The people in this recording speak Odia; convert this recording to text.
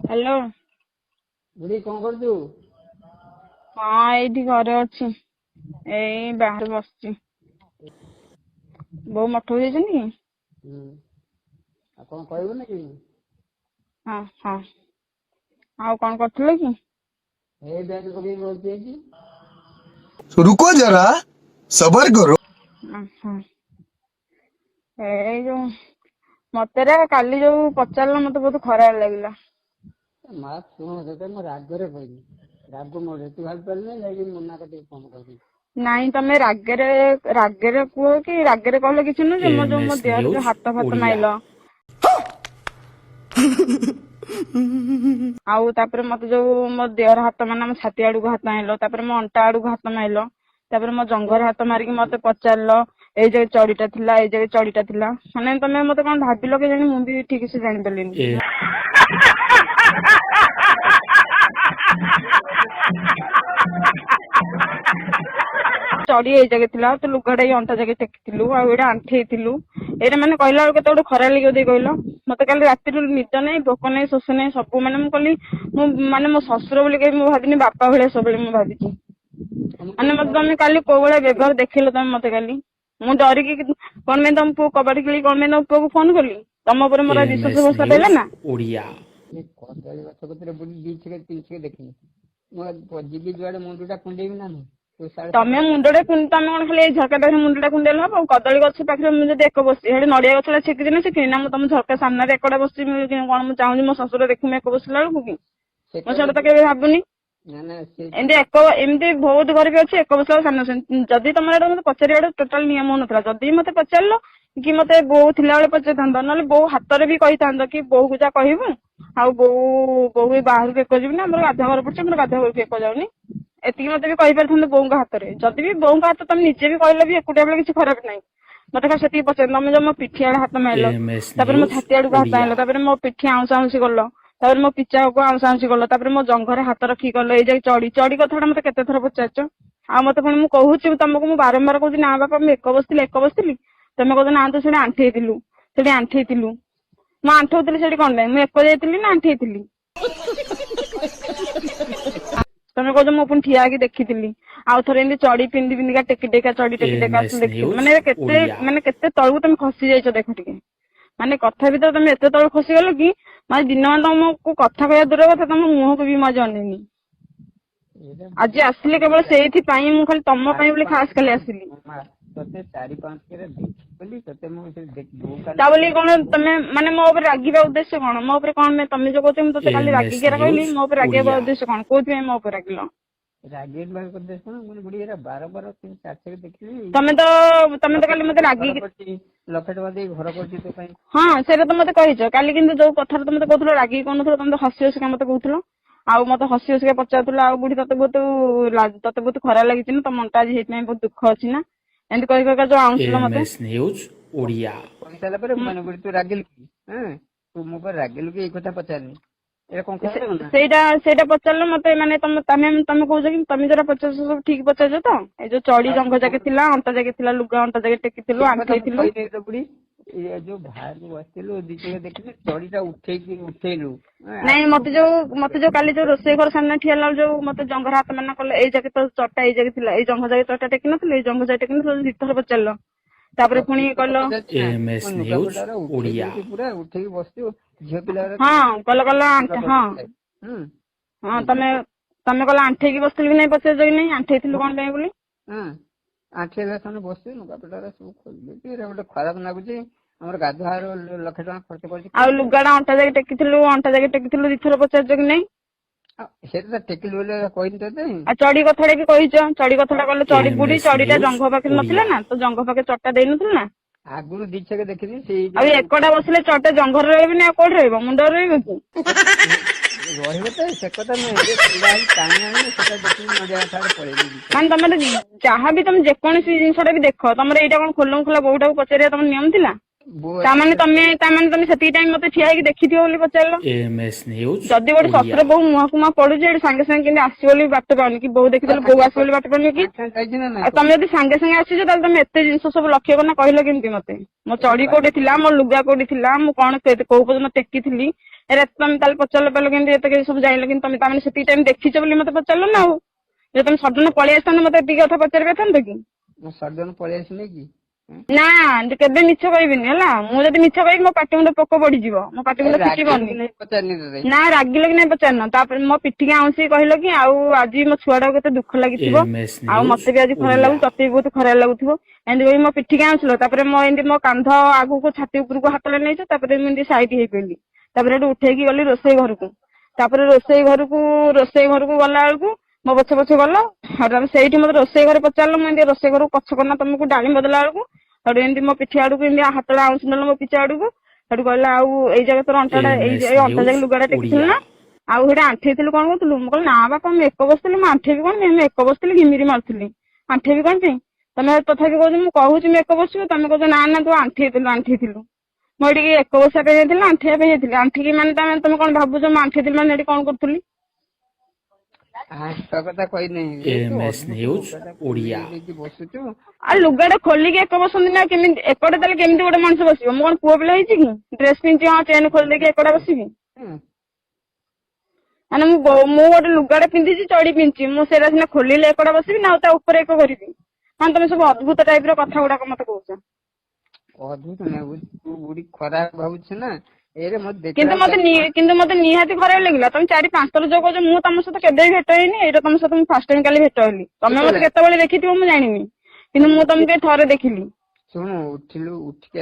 ହ୍ୟାଲୋ। ବୁଢୀ, କଣ କରୁଛୁ? ହଁ, ଏଇଠି ଘରେ ଅଛି, ଏଇ ବାହାରେ ବସିଛି। ବୋଉ ମଠକୁ ଯାଇଛନ୍ତି କି? ହୁଁ, ଆଉ କଣ କହିବୁନି କି? ହଁ ହଁ, ଆଉ କଣ କରୁଥିଲ କି? ଏଇ ବ୍ୟାଗ ପକେଇକି ବସି ଯାଇଛି। रुको जरा, सबर करो। ଓହୋ, ଏଇ ଯୋଉ ମତେ ରେ କାଲି ଯୋଉ ପଚାରିଲ, ମତେ ବହୁତ ଖରାପ ଲାଗିଲା। ମା, ଶୁଣ, ସେଟା ମୁଁ ରାଗରେ କହିଲି, ରାଗ ମୋର ତୁ ଭାବି ପାରିଲୁନି, ଯାଇକି ମୁନା କତିକି ଫୋନ କରିବି। ନାଇଁ, ତମେ ରାଗରେ ରାଗରେ କୁହ କି ରାଗରେ କହିଲେ କିଛି ନୁହଁ ଯେ, ମୋ ଯୋଉ ମୋ ଏମଏସ୍ ଦେହରେ ଯୋଉ ନ୍ୟୁଜ୍ ହାତ ଫାତ ଓଡ଼ିଆ। ମାଇଲ, ଆଉ ତାପରେ ମତେ ଯୋଉ ମୋ ଦେହରେ ହାତ, ମାନେ ମୋ ଛାତି ଆଡକୁ ହାତ ମାଇଲ, ତାପରେ ମୋ ଅଣ୍ଟା ଆଡକୁ ହାତ ମାଇଲ, ତାପରେ ମୋ ଜଙ୍ଘରେ ହାତ ମାରିକି ମତେ ପଚାରିଲ, ଏଇ ଜାଗା ଚଡିଟା ଥିଲା, ଏଇ ଜାଗା ଚଡିଟା ଥିଲା। ମାନେ ତମେ ମତେ କଣ ଭାବିଲ କେଜାଣି, ମୁଁ ବି ଠିକ ସେ ଜାଣିପାରିଲିନି। ଏ ଚଡି ଏଇ ଜାଗା ଥିଲା, ତୁ ଲୁଗାଟା ଏଇ ଅଣ୍ଟା ଜାଗା ଟେକିଥିଲୁ, ଆଉ ଏଇଟା ଆଣ୍ଠେଇଥିଲୁ। ଏଇଟା ମାନେ କହିଲା ବେଳକୁ କେତେ ଗୋଟେ ଖରାପ ଲାଗିବ ଦେଇ କହିଲ। ମତେ କାଲି ରାତିରୁ ନିଦ ନାହିଁ, ଭୋକ ନାହିଁ, ଶୋଷ ନାହିଁ, ସବୁ ମାନେ ମୁଁ କଲି, ମୁଁ ମାନେ ମୋ ଶ୍ୱଶୁର ବୋଲି କେବେ ମୁଁ ଭାବିନି, ବାପା ଭଳିଆ ସବୁବେଳେ ମୁଁ ଭାବିଛି। ମାନେ ମତେ ତମେ କାଲି କୋଉ ଭଳିଆ ବ୍ୟବହାର ଦେଖେଇଲ ତମେ ମତେ କାଲି, ମୁଁ ଡରିକି କଣ ପାଇଁ ତମ ପୁଅ କବାଟ କିଳି, କଣ ପାଇଁ ତମ ପୁଅକୁ ଫୋନ କଲି? ତମ ଉପରେ ମୋର ବିଶ୍ୱାସ ଏମଏସ୍ ଭରସା ପାଇଲା ନ୍ୟୁଜ୍ ନା? ଓଡ଼ିଆ। ଏ କଦଳୀ ଗଛ କତିରେ ବୁଢୀ ଦି ଛିକେ ତିନି ଛିକେ ଦେଖିନି। ମୁଁ ଯିବି ଯୁଆଡେ, ମୁଣ୍ଡଟା କୁଣ୍ଡେଇବି ନା ନାହିଁ? ତୁ ସାଢେ ତମେ ମୁଣ୍ଡଟା, ତମେ କଣ ଖାଲି ଏଇ ଝରକା ପାଖରେ ମୁଣ୍ଡଟା କୁଣ୍ଡେଇଲେ ହବ? କଦଳୀ ଗଛ ପାଖରେ ମୁଁ ଯଦି ଏକ ବସିଛି, ସେଠି ନଡିଆ ଗଛଟା ଛେକିଛି ନା ଛେକିନି ନା? ମୁଁ ତମ ଝରକା ସାମ୍ନାରେ ଏକଟା ବସିଛି, କଣ ମୁଁ ଚାହୁଁଛି ମୋ ଶ୍ୱଶୁର ଦେଖୁ ମୁଁ ଏକ ବସିଲା ବେଳକୁ କି? ସେ ମୁଁ ସେଇଟା ତ କେବେ ଭାବୁନି। ନା ନା, ସେ ଏମିତି ଏକ ଏମିତି ବହୁତ ଘରେ ବି ଅଛି, ଏକ ବସିଲା ସାମ୍ନା। ଯଦି ତମର ଏଇଟା ମତେ ପଚାରିବା ଟୋଟାଲ ନିୟମ ହଉନଥିଲା, ଯଦି ମତେ ପଚାରିଲ କି ମତେ ବୋଉ ଥିଲାବେଳେ ପଚାରିଥାନ୍ତ, ନହେଲେ ବୋଉ ହାତରେ ବି କହିଥାନ୍ତ କି ବୋଉକୁ ଯା କହିବୁ, ଆଉ ବୋଉ ବୋଉ ବି ବାହାରକୁ ଏକ ଯିବି ନା, ଆମର ଗାଧୁଆ ଘର ପଡୁଛି, ଆମର ଗାଧୁଆ ଘରକୁ ଏକ ଯାଉନି, ଏତିକି ମତେ ବି କହିପାରିଥାନ୍ତ ବୋଉଙ୍କ ହାତରେ। ଯଦି ବି ବୋଉଙ୍କ ହାତ ତମେ ନିଜେ ବି କହିଲେ ବି ଏକୁଟିଆ ବେଳେ କିଛି ଖରାପ ନାହିଁ। ମତେ ଖାଲି ସେତିକି ପଚାର, ତମେ ଯୋଉ ମୋ ପିଠି ଆଡେ ହାତ ମାରିଲ, ଏମଏସ୍ ତାପରେ ମୋ ନ୍ୟୁଜ୍ ଛାତି ଆଡକୁ ହାତ ଓଡ଼ିଆ। ମାରିଲ, ତାପରେ ମୋ ପିଠି ଆଉଁସା ଆଉଁସି କଲ, ତାପରେ ମୋ ପିଚାକୁ ଆଉଁସା ଆଉଁସି କଲ, ତାପରେ ମୋ ଜଙ୍ଘରେ ହାତ ରଖିକି କଲ, ଏଇ ଯାଇ ଚଢି ଚଢି କଥାଟା ମତେ କେତେ ଥର ପଚାରିଛ। ଆଉ ମତେ ପୁଣି ମୁଁ କହୁଛି ତମକୁ, ମୁଁ ବାରମ୍ବାର କହୁଛି, ନା ବାପା, ମୁଁ ଏକ ବସିଥିଲି, ଏକ ବସିଥିଲି। ତମେ କହୁଛ ନା, ତୁ ସେଠି ଆଣ୍ଠେଇଥିଲୁ, ସେଠି ଆଣ୍ଠେଇଥିଲୁ। ମୁଁ ଆଣ୍ଠଉଥିଲି ସେଠି କଣ ପାଇଁ? ମୁଁ ଏକ ଯାଇଥିଲି ନା ଆଣ୍ଠେଇଥିଲି? ତମେ କହୁଛ ମୁଁ ପୁଣି ଠିଆ ହେଇକି ଦେଖିଥିଲି, ଆଉ ଥରେ ଏମିତି ଚଢି ପିନ୍ଧି ପିନ୍ଧିକା ଟେକି ଟେକା ଚଢି ଟେକି ଟେକା ଏମଏସ୍ ଦେଖିଥିଲି। ନ୍ୟୁଜ୍ ମାନେ କେତେ ଓଡ଼ିଆ। ମାନେ କେତେ ତଳକୁ ତମେ ଖସି ଯାଇଛ ଦେଖ ଟିକେ। ମାନେ କଥା ଭିତରେ ତମେ ଏତେ ତଳକୁ ଖସିଗଲ କି ମାନେ ଦିନମାନ ତମକୁ କଥା କହିବା ଦୂର କଥା, ତମ ମୁହଁକୁ ବି ମୁଁ ଆଜି ଅନେଇନି। ଏଇଟା ଆଜି ଆସିଲି କେବଳ ସେଇଥିପାଇଁ, ମୁଁ ଖାଲି ତମ ପାଇଁ ବୋଲି ଖାସ ଖାଲି ଆସିଲି। ମା, ତତେ ଚାରି ପାଞ୍ଚ କେରେ ଦେଖି ବୋଲି ତତେ ମୁଁ ସେ ବୋଉ ତା ବୋଲି କଣ ତମେ ମାନେ ମୋ ଉପରେ ରାଗିବା ଉଦ୍ଦେଶ୍ୟ କଣ? ମୋ ଉପରେ କଣ ତମେ ଯୋଉ କହୁଛ ମୁଁ ତତେ କାଲି ଏମଏସ୍ ରାଗିକି ଏରା କହିଲି, ନ୍ୟୁଜ୍ ମୋ ଉପରେ ରାଗିବା ଓଡ଼ିଆ। ଉଦ୍ଦେଶ୍ୟ କଣ? କୋଉଥିପାଇଁ ମୋ ଉପରେ ରାଗିଲ? ରାଗିବା ଉଦ୍ଦେଶ୍ୟ କଣ? ମୁଁ କହିଲି ବୁଢୀ, ଏରା ବାର ବାର ତିନି ଚାରି ଛେକ ଦେଖିଲି। ତମେ ତ କାଲି ମତେ ଘର ରାଗିକି କରିଛି, ଲକ୍ଷେ ଟଙ୍କା ଦେଇ ଘର କରିଛି ତୋ ପାଇଁ। ହଁ, ସେଇଟା ତ ମତେ କହିଛ କାଲି। କିନ୍ତୁ ଯୋଉ କଥାଟା ତମେ କହୁଥିଲ, ରାଗିକି କହୁନଥିଲ, ତମେ ତ ହସି ହସିକା ମତେ କହୁଥିଲ, ଆଉ ମତେ ହସି ହସିକା ପଚାରୁଥିଲ, ଆଉ ବୁଢୀ, ତତେ ବହୁତ ଖରାପ ଲାଗିଛି ନା, ତୋ ମନଟା ଆଜି ହେଇଥିପାଇଁ ବହୁତ ଦୁଃଖ ଅଛି ନା, ଏମିତି କହି କହିକା ଯୋଉ ଆଉଁସିଲ ମତେ। MS news Odia. କହିସାରିଲା ପରେ ମାନେ ବୁଢୀ, ତୁ ରାଗିଲୁ କି? ହଁ, ତୁ ମୋ ଉପରେ ରାଗିଲୁ କି? ଏଇ କଥା ପଚାରିନି, ଏଇଟା କଣ ଖରାପ ନା? ସେଇଟା ପଚାରିଲ ମତେ। ମାନେ ତମେ ତମେ ତମେ କହୁଛ କି ତମେ ଯୋଉଟା ପଚାରୁଛ ସବୁ ଠିକ ପଚାରୁଛ ତ? ଏଇ ଯୋଉ ଚଡି ଜଙ୍ଘ ଯାକେ ଥିଲା, ଅଣ୍ଟା ଯାକେ ଥିଲା, ଲୁଗା ଅଣ୍ଟା ଯାକେ ଟେକିଥିଲୁ, ସେଇ କଥା ମୁଁ ଆଣ୍ଠେଇଥିଲୁ। କହିନି ତ ବୁଢୀ, ଏ ଯୋଉ ବାହାରକୁ ବସିଥିଲୁ, ଦି ଛେକ ଦେଖିଲି, ଚଡିଟା ଉଠେଇକି ଉଠେଇଲୁ। ନାଇଁ, ମତେ ଯୋଉ କାଲି ଯୋଉ ରୋଷେଇ ଘର ସାମ୍ନାରେ ଠିଆ ହେଲା ବେଳେ ଯୋଉ ମତେ ଜଙ୍ଘରେ ହାତ ମାରିନା କଲେ, ଏଇ ଯାକେ ତ ଚଟା ଏଇ ଯାକେ ଥିଲା, ଏଇ ଜଙ୍ଘ ଯାକେ ଚଟା ଟେକି ନଥିଲୁ, ଏଇ ଜଙ୍ଘ ଯାକେ ଟେକି ନଥିଲୁ, ଦିଥର ପଚାରିଲ। ତାପରେ ପୁଣି କହିଲ ଏମଏସ୍ ନ୍ୟୁଜ୍ ଓଡ଼ିଆ। ପୁରା ଉଠେଇକି ବସିଛୁ, ଝିଅ ପିଲା। ହଁ, କହିଲ କହିଲ ହଁ। ହୁଁ। ହଁ, ତମେ ତମେ କହିଲ ଆଣ୍ଠେଇକି ବସିଥିଲି କି ନାଇଁ ପଚାରୁଛ କି ନାଇଁ, ଆଣ୍ଠେଇଥିଲୁ କଣ ପାଇଁ ବୋଲି। ହଁ, ଆଣ୍ଠେଇଲା ସାମ୍ନା ବସିଛୁ, ଲୁଗାପଟା ସବୁ ଖୋଲି ଦେଇଛି। ଏଇଟା ଗୋଟେ ଖରାପ ଲାଗୁଛି, ଆମର ଗାଧୁଆ ଲକ୍ଷେ ଟଙ୍କା ଖର୍ଚ୍ଚ କରିଛି। ଆଉ ଲୁଗାଟା ଅଣ୍ଟା ଯାକେ ଟେକିଥିଲୁ, ଅଣ୍ଟା ଯାକେ ଟେକିଥିଲୁ, ଦିଥର ପଚାରୁଛ କି ନାଇଁ? ଆଉ ସେଟା ତ ଟେକିଲୁ ବୋଲି କହିନି ତତେ। ଆଉ ଚଡି କଥାଟା ବି କହିଛ। ଚଡି କଥାଟା କହିଲେ ଚଡି ବୁଢୀ ଏମଏସ୍ ଚଡିଟା ନ୍ୟୁଜ୍ ଜଙ୍ଘ ପାଖରେ ନଥିଲା ଓଡ଼ିଆ। ନା? ତ ଜଙ୍ଘ ପାଖରେ ଚଟା ଦେଇନଥିଲୁ ନା? ଆଗରୁ ଦି ଛେକ ଦେଖିଲି ସେଇ ଆଉ ଏକଟା ବସିଲେ ଚଟା ଜଙ୍ଘରେ ରହିବନି ଆଉ କୋଉଠି ରହିବ? ମୁଣ୍ଡରେ ରହିବ କି? ରହିବ ତ, ସେ କଥା ନୁହେଁ ଯେ, ଛିଡା ହେଇକି ଟାଣି ଆଣିଲି, ସେଟା ଦେଖିକି ନଡିଆ ଗଛ ଆଡେ ପଳେଇଲି। ମାନେ ତମର ଯାହା ବି ତମେ ଯେକୌଣସି ଜିନିଷଟା ବି ଦେଖ, ତମର ଏଇଟା କଣ ଖୋଲମ ଖୋଲା ବୋଉଟାକୁ ପଚାରିବା ତମ ନିୟମ ଥିଲା? ବୋଉ ତା ମାନେ ତମେ ସେତିକି ଟାଇମ ମତେ ଠିଆ ହେଇକି ଦେଖିଥିବ ବୋଲି ପଚାରିଲ। ଏମଏସ୍ ନ୍ୟୁଜ୍ ଯଦି ଗୋଟେ ଓଡ଼ିଆ। ଶ୍ୱଶୁର ବୋହୂ ମୁହଁକୁ ମୁହଁ ପଡୁଛି, ଏଠି ସାଙ୍ଗେ ସାଙ୍ଗେ କେମିତି ଆସିବ ବୋଲି ବାଟ ପାଉନି କି, ବୋହୂ ଦେଖିଦେଲେ ବୋହୂ ଆସିବ ବୋଲି ବାଟ ପାଉନି କି? ସାଙ୍ଗେ ସାଙ୍ଗେ ଯାଇଛି ନା ଆଉ ନାଇଁ? ତମେ ଯଦି ସାଙ୍ଗେ ସାଙ୍ଗେ ଆସିଛ, ତାହେଲେ ତମେ ଏତେ ଜିନିଷ ସବୁ ଲକ୍ଷ୍ୟ କରିନା କହିଲ କେମିତି ମତେ? ମୋ ଚଡି କୋଉଠି ଥିଲା, ମୋ ଲୁଗା କୋଉଠି ଥିଲା, ମୁଁ କଣ କୋଉ ପର୍ଯ୍ୟନ୍ତ ଟେକିଥିଲି, ଏରା ତମେ ତାହେଲେ ପଚାରିଲ ପାରିଲ କେମିତି? ଏତେ କିଛି ସବୁ ଜାଣିଲ କିନ୍ତୁ ତମେ, ତାମାନେ ସେତିକି ଟାଇମ ଦେଖିଛ ବୋଲି ମତେ ପଚାରିଲ ନା। ଆଉ ଯଦି ତମେ ସଡନ ପଳେଇ ଆସିଥାନ୍ତ, ମତେ ଏତିକି କଥା ପଚାରି ପାରିଥାନ୍ତ କି? ମୁଁ ସଡନ ପଳେଇ ଆସିନି କି? ନା, କେବେ ମିଛ କହିବିନି ହେଲା। ମୁଁ ଯଦି ମିଛ କହିବି, ମୋ ପାଟି ମୁଣ୍ଡ ପୋକ ପଡିଯିବ, ମୋ ପାଟି ମୁଣ୍ଡ ଫିଟିବନି। ନାଇଁ, ପଚାରିନି ତତେ। ନା, ରାଗିଲ କି ନାଇଁ ପଚାରିନ। ତାପରେ ମୋ ପିଠିକି ଆଉଁସି କହିଲ କି ଆଉ ଆଜି ମୋ ଛୁଆଟାକୁ କେତେ ଦୁଃଖ ଲାଗିଥିବ, ଏମଏସ୍ ଆଉ ନ୍ୟୁଜ୍ ମତେ ବି ଆଜି ଖରାପ ଓଡ଼ିଆ। ଲାଗୁଛି, ତତେ ବି ବହୁତ ଖରାପ ଲାଗୁଥିବ, ଏମିତି କହି ମୋ ପିଠିକି ଆଉଁସିଲ। ତାପରେ ମୋ ଏମିତି ମୋ କାନ୍ଧ ଆଗକୁ ଛାତି ଉପରକୁ ହାତଟା ନେଇଛ। ତାପରେ ମୁଁ ଏମିତି ସାଇଡ ହେଇପଇଲି। ତାପରେ ଏଠୁ ଉଠେଇକି ଗଲି ରୋଷେଇ ଘରକୁ। ତାପରେ ରୋଷେଇ ଘରକୁ ଗଲା ବେଳକୁ ମୋ ପଛେ ପଛେ ଗଲ। ଆଉ ତମେ ସେଇଠି ମତେ ରୋଷେଇ ଘରେ ପଚାରିଲ। ମୁଁ ଏମିତି ରୋଷେଇ ଘରକୁ ପଛ କରିନା ତମକୁ ଡାଳିମ୍ବ ଦେଲା ବେଳକୁ, ସେଠୁ ଏମିତି ମୋ ପିଠି ଆଡକୁ ଏମିତି ହାତଟା ଆଉଁସି ନେଲ ମୋ ପିଠି ଆଡକୁ। ସେଠୁ କହିଲା, ଆଉ ଏଇ ଜାଗା ତୋର ଅଣ୍ଟାଟା ଏଇ ଏମଏସ୍ ଏଇ ଅଣ୍ଟା ଯାକେ ନ୍ୟୁଜ୍ ଲୁଗାଟା ଟେକିଥିଲୁ ଓଡ଼ିଆ। ନା? ଆଉ ସେଠି ଆଣ୍ଠେଇଥିଲୁ, କଣ କରୁଥିଲୁ? ମୁଁ କହିଲି, ନା ବାପା, ମୁଁ ଏକ ବସିଥିଲି, ମୁଁ ଆଣ୍ଠେଇବି କଣ ପାଇଁ? ମୁଁ ଏକ ବସିଥିଲି, ଘିମିରି ମାରୁଥିଲି, ଆଣ୍ଠେଇବି କଣ ପାଇଁ? ତମେ ତଥାପି କହୁଛ, ମୁଁ କହୁଛି ମୁଁ ଏକ ବସିବ, ତମେ କହୁଛ ନା ନା, ତୁ ଆଣ୍ଠେଇଥିଲୁ, ଆଣ୍ଠେଇଥିଲୁ। ମୁଁ ଏଠିକି ଏକ ବସିବା ପାଇଁ ଯାଇଥିଲି ନା ଆଣ୍ଠେଇବା ପାଇଁ ଯାଇଥିଲି? ଆଣ୍ଠେଇକି ମାନେ ତମେ ତମେ କଣ ଭାବୁଛ ମୁଁ ଆଣ୍ଠେଇଥିଲି ମାନେ ଏଠି କଣ କରୁଥିଲି? ଆଣ୍ଠ କଥା କହିନାହିଁ। MS news Odia. ଦେଇକି ବସୁଛୁ। ଆଉ ଲୁଗାଟା ଖୋଲିକି ଏକ ବସନ୍ତି ନା କେମିତି ଏକଟେ? ତାହେଲେ କେମିତି ଗୋଟେ ମଣିଷ ବସିବ? ମୁଁ କଣ ପୁଅ ପିଲା ହେଇଛି କି ଡ୍ରେସ ପିନ୍ଧିଛି, ହଁ, ଚେନ୍ ଖୋଲି ଦେଇକି ଏକଟା ବସିବି? ହୁଁ। ମାନେ ମୁଁ ଗୋଟେ ଲୁଗାଟା ପିନ୍ଧିଛି, ଚଡି ପିନ୍ଧିଛି, ମୁଁ ସେଇଟା ସିନା ଖୋଲିଲେ ଏକଟା ବସିବି ନା ଆଉ ତା ଉପରେ ଏକ କରିବି? ହଁ, ତମେ ସବୁ ଅଦ୍ଭୁତ ଟାଇପ ର କଥା ଗୁଡାକ ମତେ କହୁଛ। ଅଦ୍ଭୁତ ନାଇଁ, ତୁ ବୁଢୀ ଖରାପ ଭାବୁଛୁ ନା ଏରେ ମତେ କିନ୍ତୁ ଦେଖିଲା। ମତେ ନିହାତି ଖରାପ ଲାଗିଲା। ତମେ ଚାରି ପାଞ୍ଚ ଥର ଯୋଉ କହୁଛ, ମୁଁ ତମ ସହିତ କେବେ ବି ଭେଟ ହେଇନି। ଏଇଟା ତମ ସହିତ ମୁଁ ଫାର୍ଷ୍ଟ ଟାଇମ କାଲି ଭେଟ ହେଲି। ତମେ ମତେ କେତେବେଳେ ଦେଖିଥିବ ମୁଁ ଜାଣିନି, କିନ୍ତୁ ମୁଁ ତମକୁ ଏଇ ଥରେ ଦେଖିଲି। ଶୁଣୁ, ଉଠିଲୁ, ଉଠିକି